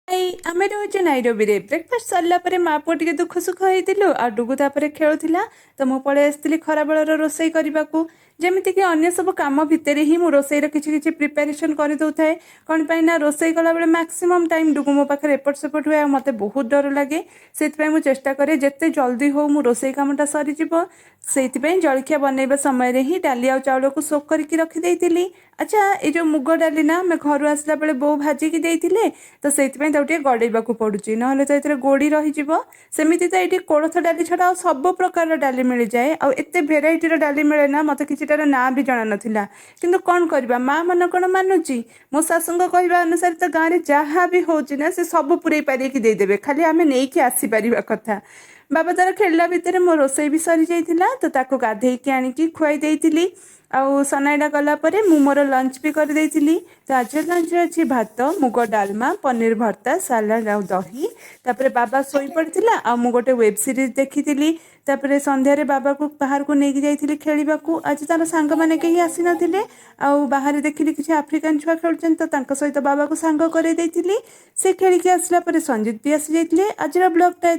ଏଇ ଆମେ ରହୁଛୁ ନାଇରୋବିରେ। ବ୍ରେକଫାଷ୍ଟ ସରିଲା ପରେ ମା ପୁଅ ଟିକେ ଦୁଃଖ ସୁଖ ହେଇଥିଲୁ ଆଉ ଡୁଗୁ ତାପରେ ଖେଳୁଥିଲା। ତ ମୁଁ ପଳେଇ ଆସିଥିଲି ଖରାବେଳର ରୋଷେଇ କରିବାକୁ। ଯେମିତିକି ଅନ୍ୟ ସବୁ କାମ ଭିତରେ ହିଁ ମୁଁ ରୋଷେଇର କିଛି କିଛି ପ୍ରିପାରେସନ୍ କରିଦେଉଥାଏ। କ'ଣ ପାଇଁ ନା ରୋଷେଇ କଲାବେଳେ ମ୍ୟାକ୍ସିମମ୍ ଟାଇମ୍ ଡୁଗୁ ମୋ ପାଖରେ ଏପଟ ସେପଟ ହୁଏ ଆଉ ମୋତେ ବହୁତ ଡର ଲାଗେ। ସେଥିପାଇଁ ମୁଁ ଚେଷ୍ଟା କରେ ଯେତେ ଜଲ୍ଦି ହଉ ମୁଁ ରୋଷେଇ କାମଟା ସରିଯିବ। ସେଇଥିପାଇଁ ଜଳଖିଆ ବନେଇବା ସମୟରେ ହିଁ ଡାଲି ଆଉ ଚାଉଳକୁ ସୋକ୍ କରିକି ରଖିଦେଇଥିଲି। ଆଚ୍ଛା, ଏଇ ଯେଉଁ ମୁଗ ଡାଲି ନା ଆମେ ଘରୁ ଆସିଲା ବେଳେ ବୋଉ ଭାଜିକି ଦେଇଥିଲେ, ତ ସେଇଥିପାଇଁ ତାକୁ ଟିକେ ଗଡ଼େଇବାକୁ ପଡ଼ୁଛି, ନହେଲେ ତ ଏଥିରେ ଗୋଡ଼ି ରହିଯିବ। ସେମିତି ତ ଏଇଠି କୋଳଥ ଡାଲି ଛଡ଼ା ଆଉ ସବୁ ପ୍ରକାରର ଡାଲି ମିଳିଯାଏ, ଆଉ ଏତେ ଭେରାଇଟିର ଡାଲି ମିଳେ ନା ମୋତେ କିଛିଟାର ନାଁ ବି ଜଣା ନଥିଲା। କିନ୍ତୁ କ'ଣ କରିବା, ମା ମନ କ'ଣ ମାନୁଛି? ମୋ ଶାଶୁଙ୍କ କହିବା ଅନୁସାରେ ତ ଗାଁରେ ଯାହା ବି ହେଉଛି ନା, ସେ ସବୁ ପୁରେଇ ପାରିକି ଦେଇଦେବେ, ଖାଲି ଆମେ ନେଇକି ଆସିପାରିବା କଥା। ବାବା ତାର ଖେଳିଲା ଭିତରେ ମୋ ରୋଷେଇ ବି ସରିଯାଇଥିଲା, ତ ତାକୁ ଗାଧେଇକି ଆଣିକି ଖୁଆଇ ଦେଇଥିଲି। ଆଉ ସନାଇଟା ଗଲା ପରେ ମୁଁ ମୋର ଲଞ୍ଚ ବି କରିଦେଇଥିଲି। ତ ଆଜିର ଲଞ୍ଚରେ ଅଛି ଭାତ, ମୁଗ ଡାଲମା, ପନିର ଭର୍ତ୍ତା, ସାଲାଡ଼ ଆଉ ଦହି। ତାପରେ ବାବା ଶୋଇପଡ଼ିଥିଲା ଆଉ ମୁଁ ଗୋଟେ ୱେବ୍ ସିରିଜ୍ ଦେଖିଥିଲି। ତାପରେ ସନ୍ଧ୍ୟାରେ ବାବାକୁ ବାହାରକୁ ନେଇକି ଯାଇଥିଲି ଖେଳିବାକୁ। ଆଜି ତାର ସାଙ୍ଗମାନେ କେହି ଆସିନଥିଲେ ଆଉ ବାହାରେ ଦେଖିଲି କିଛି ଆଫ୍ରିକାନ ଛୁଆ ଖେଳୁଛନ୍ତି, ତ ତାଙ୍କ ସହିତ ବାବାକୁ ସାଙ୍ଗ କରେଇ ଦେଇଥିଲି। ସେ ଖେଳିକି ଆସିଲା ପରେ ସଞ୍ଜିତ ବି ଆସିଯାଇଥିଲେ। ଆଜିର ବ୍ଲଗ୍ଟା